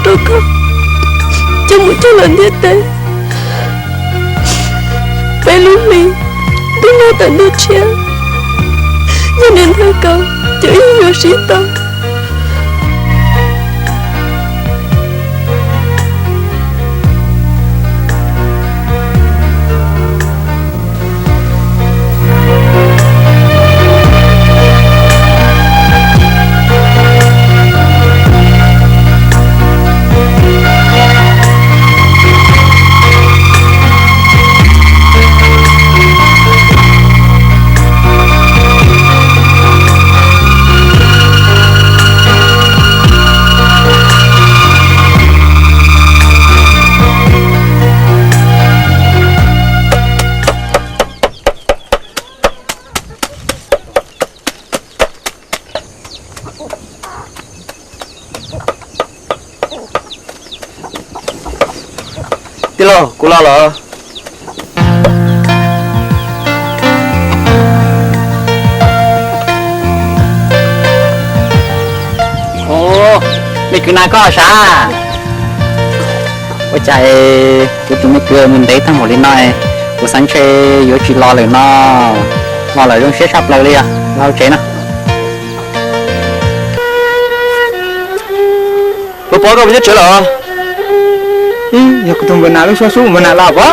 rau koj coj mus cog lawm ntiaj teb. Peb lub hli ntuj nag tawm ntuj tshiab, yog nws ntawd koj ces wb yuav sib tau. Tij laug, kuv los lawm. Ov, me kwv Nas koj sav? Ua cas kuv tus me kwv mus ntev tag npaum li no, kuv xav ntshe yuav tsis los lawm no. Los lawm zoo siab tshaj plaws li os, los tsev no. Pov Pov, koj mus nyob tsev lawm? Yog kuv tus Npawg Nas lub suab xub, Npawg Nas los Pov.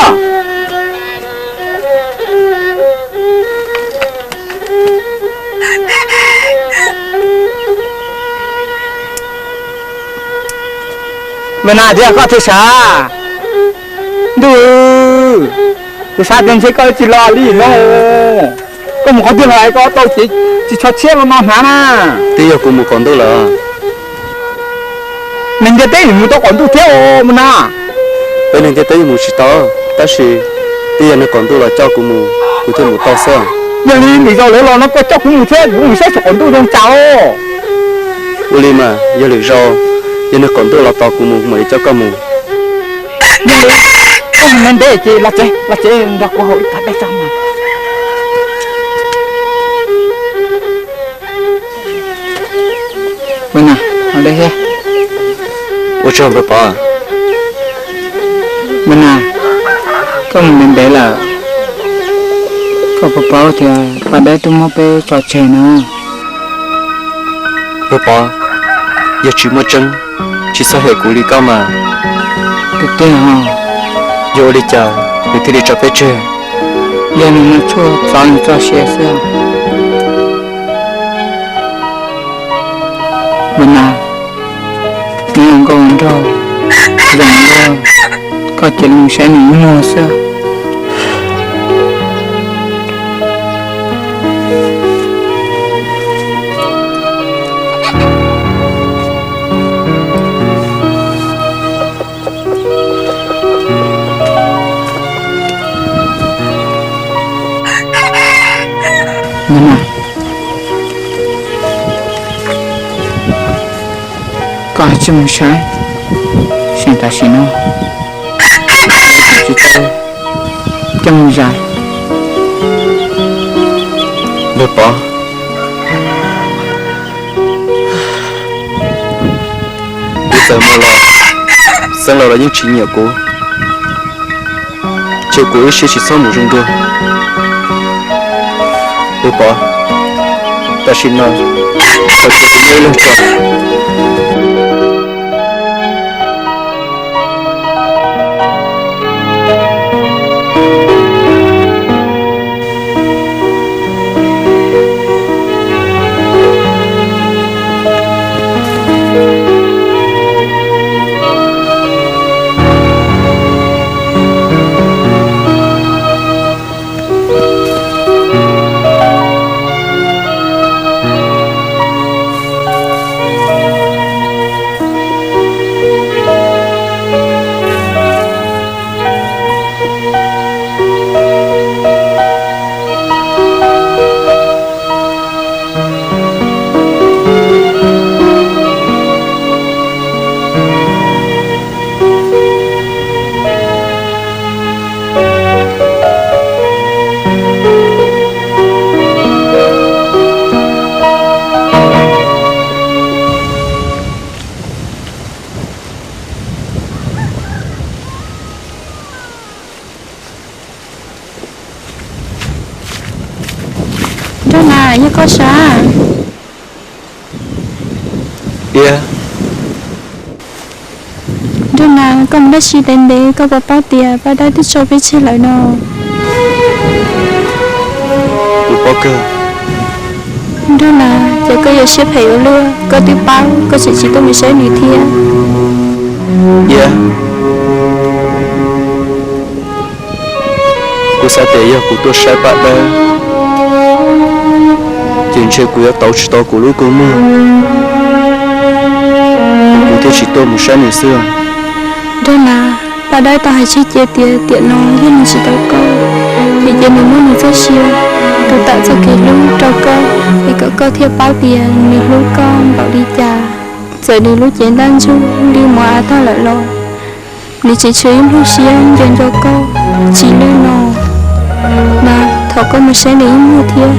Npawg Nas tias koj thiaj sav. Ntuj, kuv xav tias ntshe koj tsis los li no. Koj mus qhov twg los koj tau cev ris tsho tshiab los no hnav na? Twb yog kuv mus qaum ntuj lawm. Neeg ntiaj teb mus tau qaum ntuj thiab os Npawg Nas. Peb neeg ntiaj teb yeej mus tsis tau, tab sis twb yog neeg qaum ntuj los coj kuv mus, kuv thiaj mus tau xwb. Yog li lwm zaus lawv los no koj coj kuv mus thiab, kuv mus saib saum qaum ntuj zoo cas os. Ua li mas yog lwm zaus yog neeg qaum ntuj los tos kuv mus, kuv mam li coj koj mus. Yog li koj mus ntev ntev ces los tsev, los tsev nrog kuv haus ib tag dej tso mas. Npawg Nas, haus dej thiab. Ua tsaug Npawg Pov. Npawg Nas, koj mus ntev ntev lawm, koj puas paub tias paj dab twb muab peb tso tseg no? Npawg Pov, yog tsis muaj tseeb, tsis txhob hwm kuv li koj mas. Tiag tiag os. Yog ua li cas nws thiaj li tso peb tseg? Yog nws muaj tshuaj txov nws txoj sia xwb. Npawg Nas, neb ua nkauj ua nraug zoo nkauj, koj cia li mus saib nws ib muag xwb. Npawg Nas, koj tsis mus saib, seem tam sim no tsis tau coj mus zais. Npawg Pov, kuv txawm mus los, Xeeb Laus los yeej tsis nyiam kuv, ces kuv ib siab tsis txhob mus zoo dua. Npawg Pov, tam sim no, kuv cia kuv nyob ib leeg tso. Yog koj sav? Iab, Nraug Nas, koj mus dab tsi ntev ntev, koj puas paub tias Paj Dawb twb tso peb tseg lawm no? Kuv paub kawg. Nraug Nas, ces koj yuav siab phem ua luaj, koj twb paub koj tseem tsis tuaj mus saib nws thiab. Iab, kuv xav tias yog kuv tuaj saib Paj Dawb, ces ntshe kuv yuav tau tsis tau kuv lub kua muag, kuv thiaj tsis tuaj mus saib nws xwb. Nraug Nas, Paj Dawb tau hais tseg cia tias tiam no yog nws tsis tau koj, ces cia nws muab nws txoj sia, tu tawm txoj kev hlub rau koj, es kom koj thiaj paub tias nws hlub koj npaum li cas. Txawm nws lub cev ntaj ntsug li mov av tag lawm los nws tseem tshuav ib lub siab nco nco koj tsis lwj no. Mas thov koj mus saib nws ib nyuag thiab.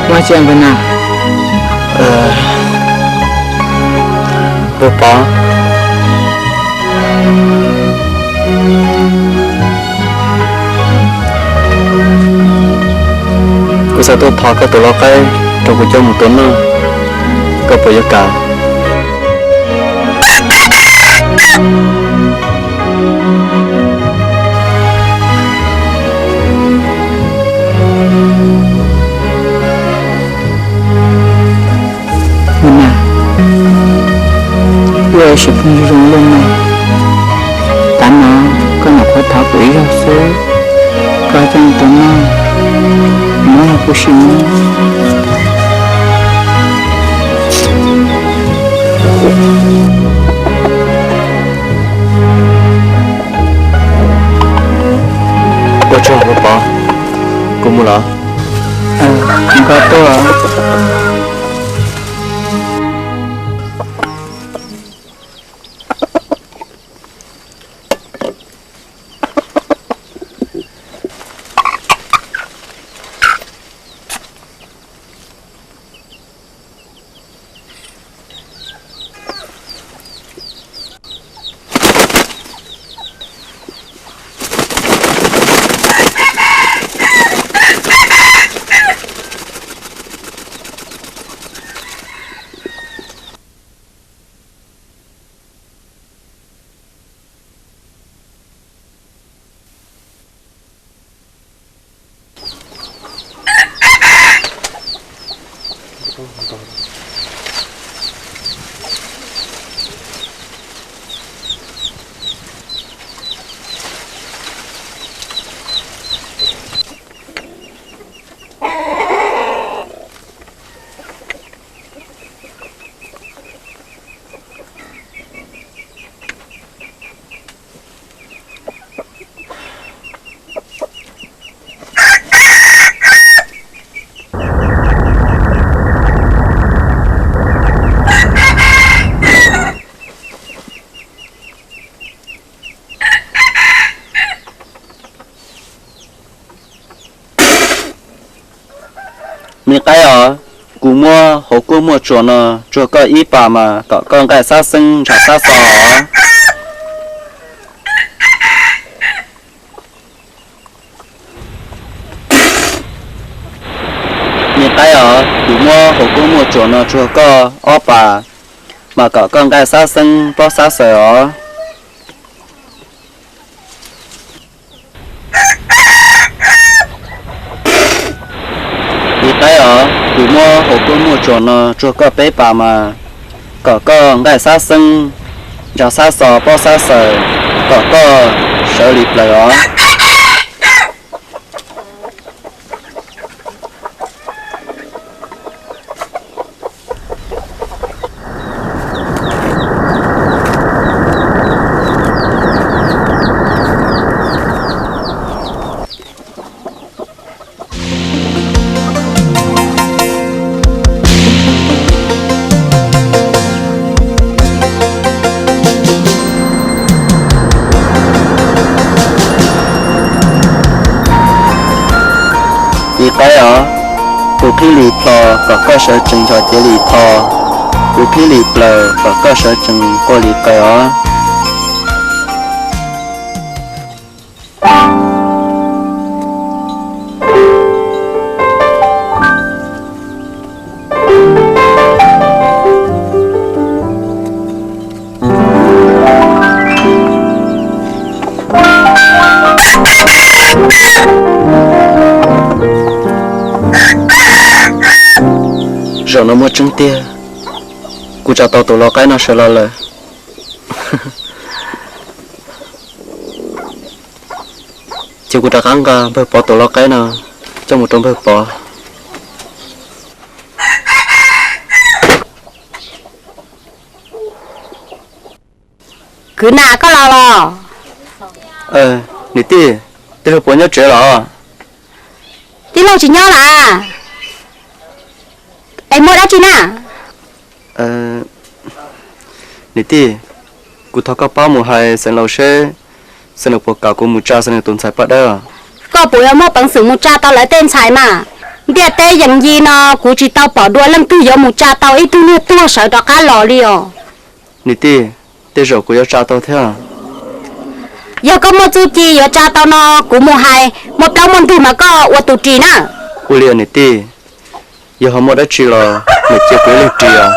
Ua cas npawg na? Npawg Pov, kuv xav tuaj thov koj tus lau qaib rau kuv coj mus tua noj, koj puas yuav kam? Npawg na, wb ua ib sim phooj ywg zoo luaj no, tav no koj nyuam qhuav thov kuv ib zaug xwb, koj coj mus tua noj, muab kuv sim no. Ua tsaug Pov, kuv mus lawm. Koj tuaj. Me qaib os, kuv muab hauv kuab muaj tsuas no tsuag koj ib pas mas kom koj nqaij xab xeeb ntshav xab xo os. Me qaib os, kuv muab hauv kuab muaj tsuas no tsuag koj ob pas mas kom koj nqaij xab xeeb pob xab xaws os. Me qaib os, kuv muab hauv kuab muaj tsuas no tsuag koj peb pas mas kom koj nqaij xab xeeb ntshav xab xo pob xab xaws, kom koj sawv li plaws os. Qaib os, kuv qhib li plho kom koj sawv tsees ncho cev li tho, kuv qhib li plaws kom koj sawv tsees quaj li qawg os. Zaum no muaj tseeb tiag, kuv tsa tau tus lau qaib no sawv los lawm. Ces kuv rov qab nqa npawg Pov tus lau qaib no coj mus rau npawg Pov. Kwv Nas, koj los los? Niam tij, tij laug puas nyob tsev los? Tij laug tsis nyob las. Es muaj dab tsi na? Niam tij, kuv thov koj pab mus hais xeev laus seb xeev laus puas kam kuv mus tsa xeev laus tus ntxhais paj dawb. Koj puas yuav muaj peev xwm mus tsa tau lawv tej ntxhais mas? Ntiaj teb yees yig no kuv tsis tau pom dua leej twg yuav mus tsa tau ib tug niag tuag sawv rov qab los li os. Niam tij, tej zaum kuv yuav tsa tau thiab. Yog koj muaj txuj ci yuav tsa tau no, kuv mus hais, muaj plaub muaj ntug mas koj ua tus ris na. Ua li niam tij, yog ho muaj dab tsi los niam cia kuv ib leeg ris os.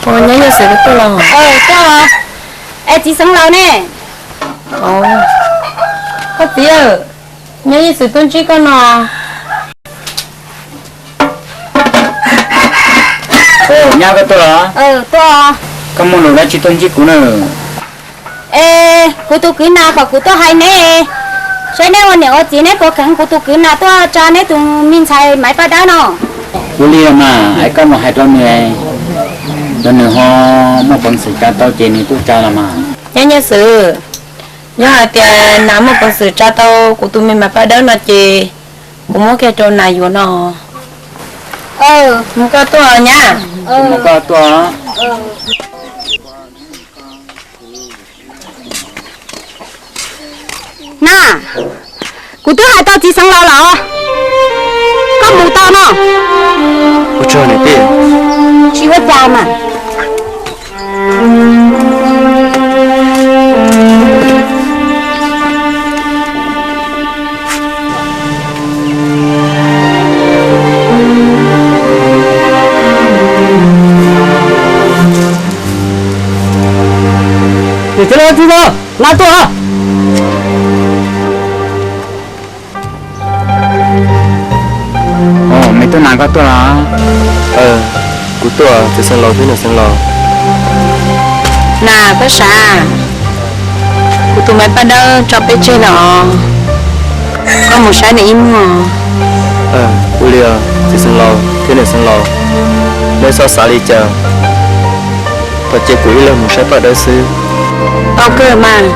Nyob Nyiaj Xwm tuaj los? Es txiv xeev laus ne? Koj txiv, Nyiaj Xwm tuaj ntsib koj no. Nyab, koj tuaj los? Koj muaj lus dab tsi tuaj ntsib kuv na? Es kuv tus kwv Nas kom kuv tuaj hais neb, saib neb ua niam ua txiv neb puas kheev kuv tus kwv Nas tuaj tsa neb tus me ntxhais Maiv Paj Dawb no. Ua li mas es koj mus hais rau nws, rau nws ho muaj peev xwm tsa tau ces nws tuaj tsa los mas. Nyob Nyiaj Xwm, yog hais tias Nas muaj peev xwm tsa tau kuv tus me Maiv Paj Dawb no ces kuv muab kiag rau Nas yuav no. Mus koj tuaj nyab. Mus koj tuaj. Nas, kuv twb hais tau txiv xeev laus lawm, koj mus tau no. Ua tsaug niam tij. Tsis ua cas mas. Niam tij, Nas tuaj. Me tub Nas, koj tuaj los? Kuv tuaj, txiv xeev laus thiab niam xeev laus. Nas, koj sav, kuv tus Maiv Paj Dawb tso peb tseg lawm os, koj mus saib nws ib muag. Ua li, txiv xeev laus thiab niam xeev laus, nej txhob xav li cas, thov cia kuv ib leeg mus saib Paj Dawb xwb. Tau kawg mas.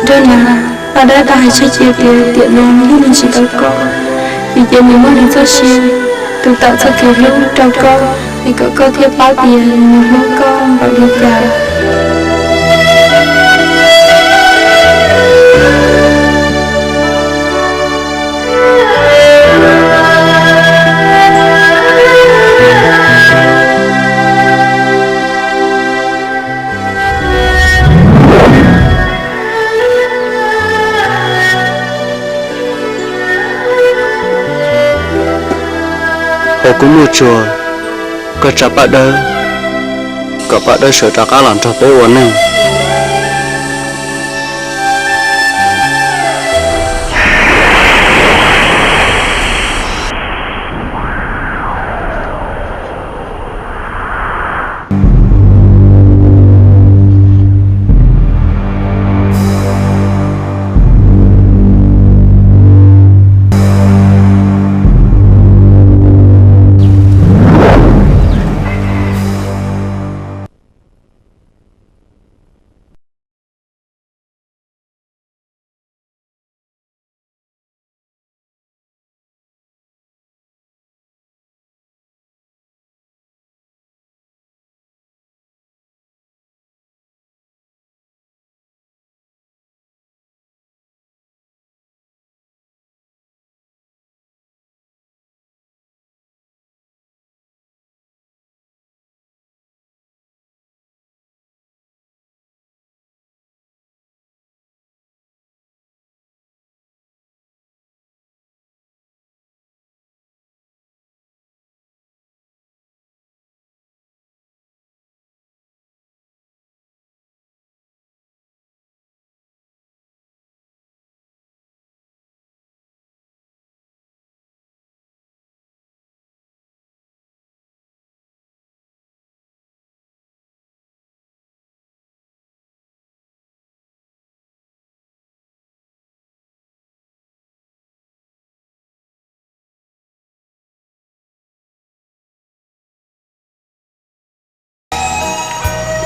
Nrog Nas, Paj Dawb tau hais tshwj cia tias tiam no nws yeej tsis tau koj, vim ces nws muaj nws txoj sia, tus tawm txoj kev hlub rau koj, es kom koj thiaj paub tias nws hlub koj npaum li cas. Hauv kuv muaj tsuag, koj tsa Paj Dawb, kom Paj Dawb sawv rov qab los nrog peb ua neej.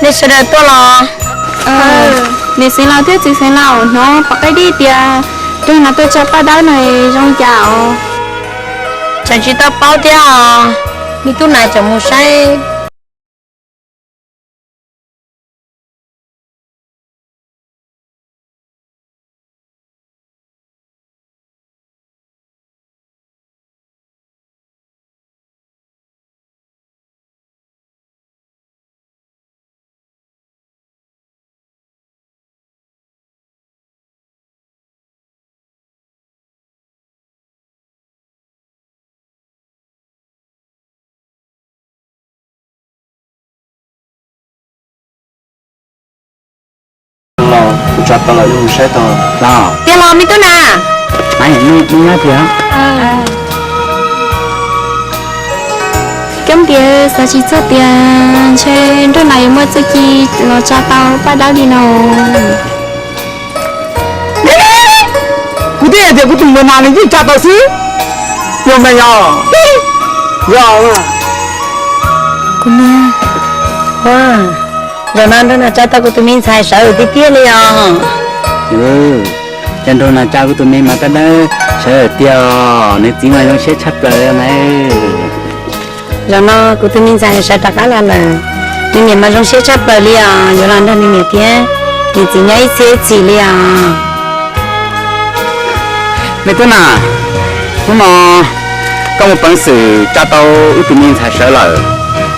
Nej sawv daws tuaj los? Niam xeev laus thiab txiv xeev laus, hnov pom qaib dib tias nraug nas tuaj tsa Paj Dawb no zoo cas os? Tseem tsis tau paub thiab os, me tub nas tseem mus saib. Los kuv tsa tau lawm, nej mus saib tau los? Tiag los me tub nas? Nyob tiag. Kab tias xav tsis txog tias ntshe nraug nas yuav muaj txuj ci los tsa tau Paj Dawb li no. Kuv twb hais tias kuv tus npawg nas nws yeej tsa tau xwb. Yog mas yog. Yog. Kuv niam, zaum no nraug nas tsa tau kuv tus me ntxhais sawv tiag tiag li os. Cas nraug nas tsa kuv tus me mas Paj Dawb sawv tiag os, nws txiv mas zoo siab tshaj plaws mas. Zaum no kuv tus me ntxhais sawv rov qab los lawm, nws niam mas zoo siab tshaj plaws li os, yuav los nrog nws niam thiab nws txiv nyob ib txhis ib txhis li os. Me tub nas, hnub no koj muaj peev xwm tsa tau wb tus me ntxhais sawv lawm,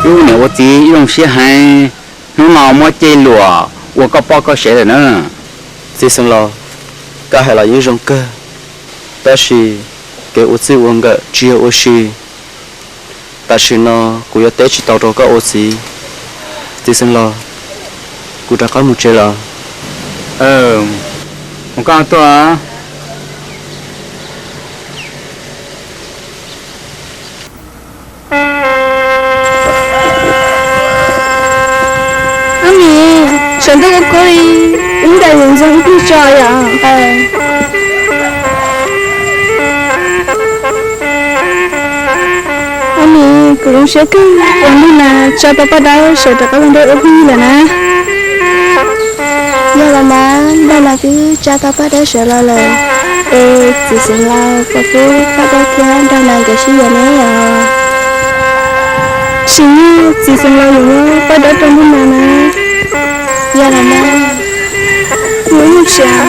wb ua niam ua txiv ib zoo siab heev. Hnub no muab cej luam ua koj poj koj sev lawm na. Txiv xeev laus, koj hais los yeej zoo kawg, tab sis kev ua txij ua nkawm tsis yog ua si. Tam sim no kuv yuav teb tsis tau rau koj ua txiv. Txiv xeev laus, kuv rov qab mus tsev lawm. Mus koj tuaj. Ab mis, sawv ntawm koj li, ib ntais yuav ntxeev ib tug tso yom. Ab mis, kuv zoo siab kawg uas nraug nas tsa tau Paj Dawb sawv rov qab los nrog wb phooj ywg lawm na. Yog los mas, nraug nas twb tsa tau Paj Dawb sawv los lawm, es txiv xeev laus puas pub Paj Dawb thiab nraug nas nkawd sib yuav ne os? Sim no txiv xeev laus yuav muab Paj Dawb rau nraug nas na. Yog los mas, kuv mus tsev.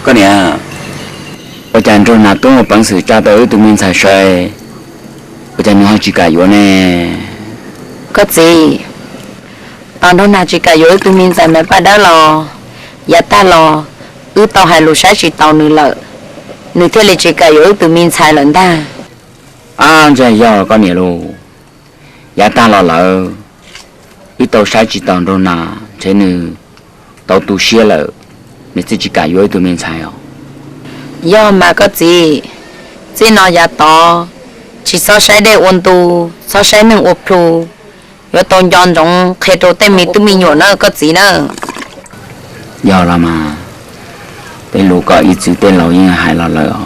Koj niam, ua cas nraug nas twb muaj peev xwm tsa tau wb tus me ntxhais sawv, ua cas nws ho tsis kam yuav ne? Koj txiv, tos nraug nas tsis kam yuav wb tus me ntxhais mas Paj Dawb los, yav tag los wb tau hais lus saib tsis taus nws lawm. nws thiaj li tsis kam yuav wb tus me ntxhais lawm ntag. Ab, ntshai yog koj niam lauj, yav tag los lawm wb tau saib tsis taus nraug nas ntshe nws tau tu siab lawm, nws thiaj tsis kam yuav wb tus me ntxhais os. Yog mas koj txiv, txij no yav tod tsis txhob saib dej ua ntu, txhob saib neeg ua plhu, yuav tau nco ntsoov qhia rau tej me tub me nyuam na koj txiv na. Yog los mas, tej lus koj ib txwv tej laus yeej hais los lawm os.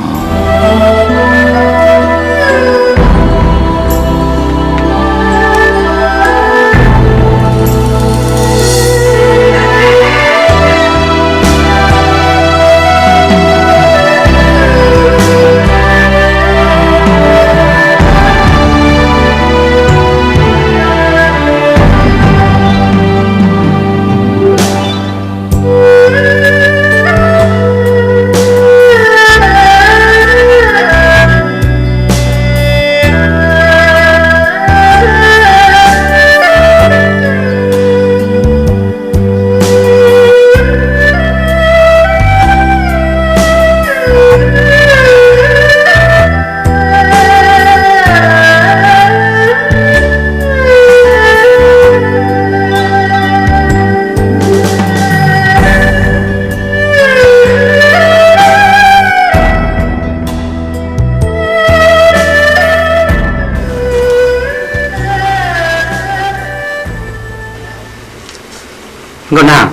Nkauj Nag,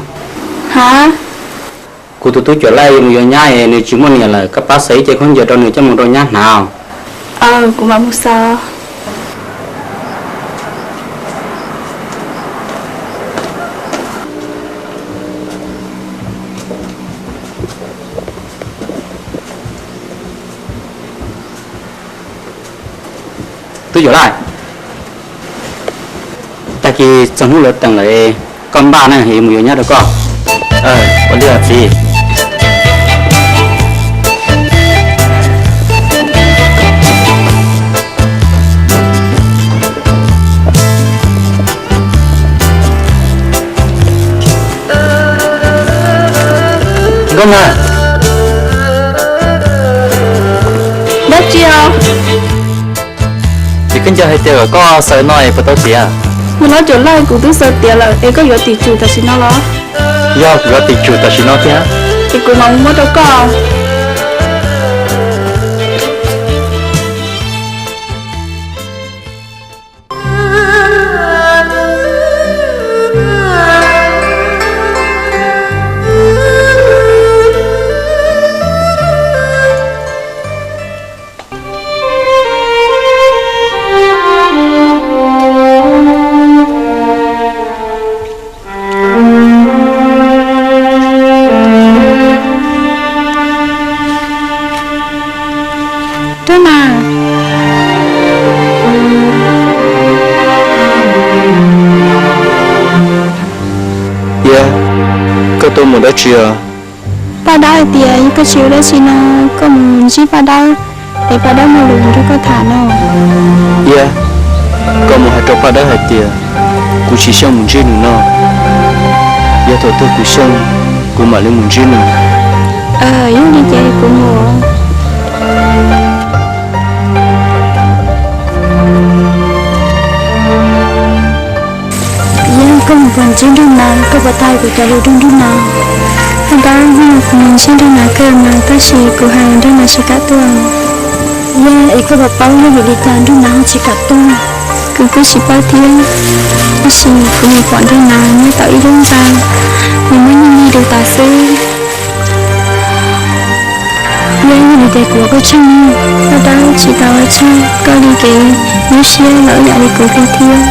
kuv tus tub Cuam Laij yuav mus yuav nyab es nws tsis muaj niam lawm, koj pab xaws ib ce khaub ncaws rau nws coj mus rau nyab hnav. Kuv mam mus xaws. Tub Cuam Laij, tag kis txog hnub lawv teem lawm, koj npaj na, yuav mus yuav nyab rau koj. Ua li os txiv. Nkauj Nag, dab tsi os? Ces koj nco hais tias kom koj xaws no es puas tau tiav? Niam hlob Cuam Laij, kuv twb xaws tiav lawm es koj yuav tim tsum tam sim no los? Yog, kuv yuav tim tsum tam sim no thiab. Ces kuv mam mus muab rau koj. Rab Nas, Iab, koj tuaj mus dab tsi os? Paj Dawb hais tias yog koj tsis ua dab tsi no, koj mus ntsib Paj Dawb es Paj Dawb muaj lus nrog koj tham no. Iab, koj mus hais rau Paj Dawb hais tias kuv tsis xyeej mus ntsib nws no, yog thaum twg kuv xyeej kuv mam li mus ntsib nws. Yog li ces kuv mus. Yog koj mus pom ntsib Nraug Nas, koj puas tau hais kuv cov lus rau Nraug Nas? Paj Dawb, kuv mus ntsib Nraug Nas kawg mas tab sis kuv hais Nraug Nas tsis kam tuaj. Yog es koj puas paub yog vim li cas Nraug Nas ho tsis kam tuaj? Kuv kuj tsis paub thiab, tab sis kuv mus pom Nraug Nas nyob tau ib lub ntxa, nws muab nyiaj nyiag rau tas xwb. Yog li ces kuv ua koj tsaug, Paj Dawb tsis tau ua tsaug koj li kev nyuaj siab los yam li kuv hlub thiab.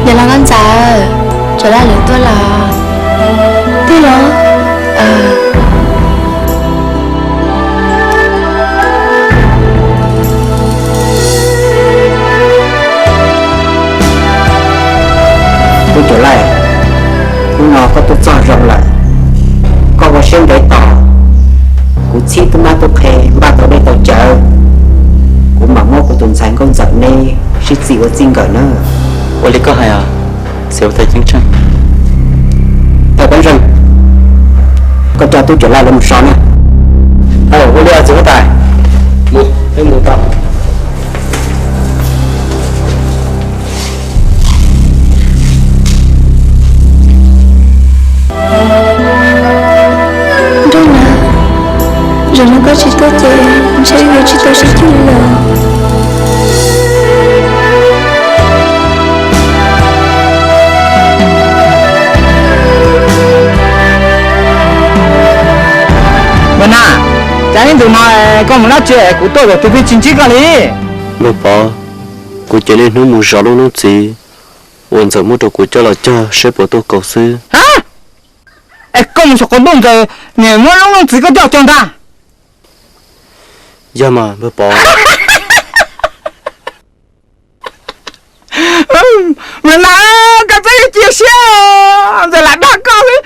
Yog los koj ntxawm, tsuas laj lwm tuaj los. Twb los. Tub Cuam Laij, hnub no koj tuaj txog zoo lawm. Koj ua siab ntev tos, kuv txhib tub mab tub qhe npaj tau dej tau cawv, kuv mam muab kuv tus ntxhais nkauj ntxawm neb sib txig ua txij nkawm na. Ua li koj hais os, txiv huab tais ceeb tsheej. Thawj Pab Zeej, koj coj Tub Cuam Laij lawv mus so na. Ua li txiv huab tais. Mus, peb mus tau. Nraug na, zaum no koj tsis tuaj ces ntshe yuav tsis tau sib cog li lawm. Npawg Nab, cas ib ntus no koj mus dab tsi kuv tuaj zaum twg pheej tsis ntsib koj li? Npawg Pov, kuv ces niaj hnub mus zov lub noob txiv uas Ntxawm muab rau kuv coj los cog saib puas tuaj kaus xwb. Es koj mus saum qaum ntuj Ntxawm niam muab lub noob txiv koj coj cog ntag. Yog mas npawg Pov. Mas na, koj txhob cia siab, Ntxawm lam dag koj xwb.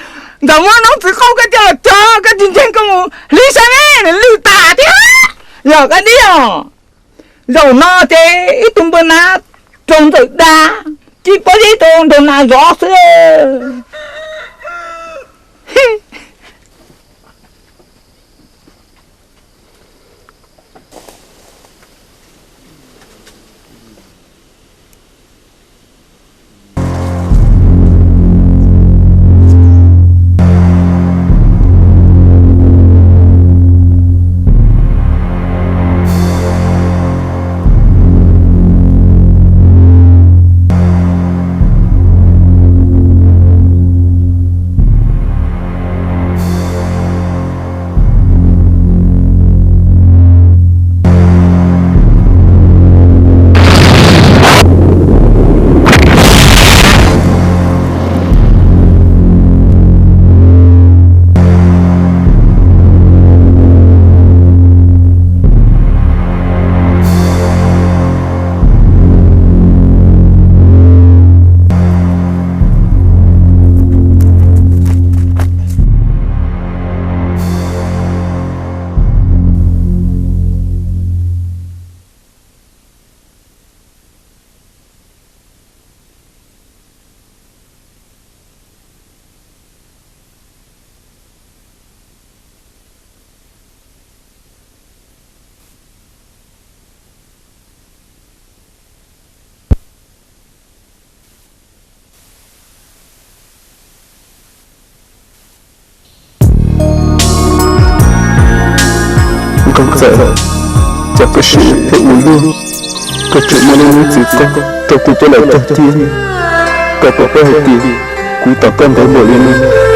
Ntxawm muab noob txiv qaub koj coj los cog, koj tsis ntseeg koj mus hlib saib ne, nws lwj tas thiab. Yog koj ntsia, zaum no ces ib tug npawg Nab raug Ntxawm dag, tsis paub ib tug nraug Nab zov xwb. Cas koj siab phem ua luaj, koj tseem muaj lub neej txwv koj rau kuv coj los tag thiab. Koj puas paub hais tias kuv tos koj ntev npaum li no?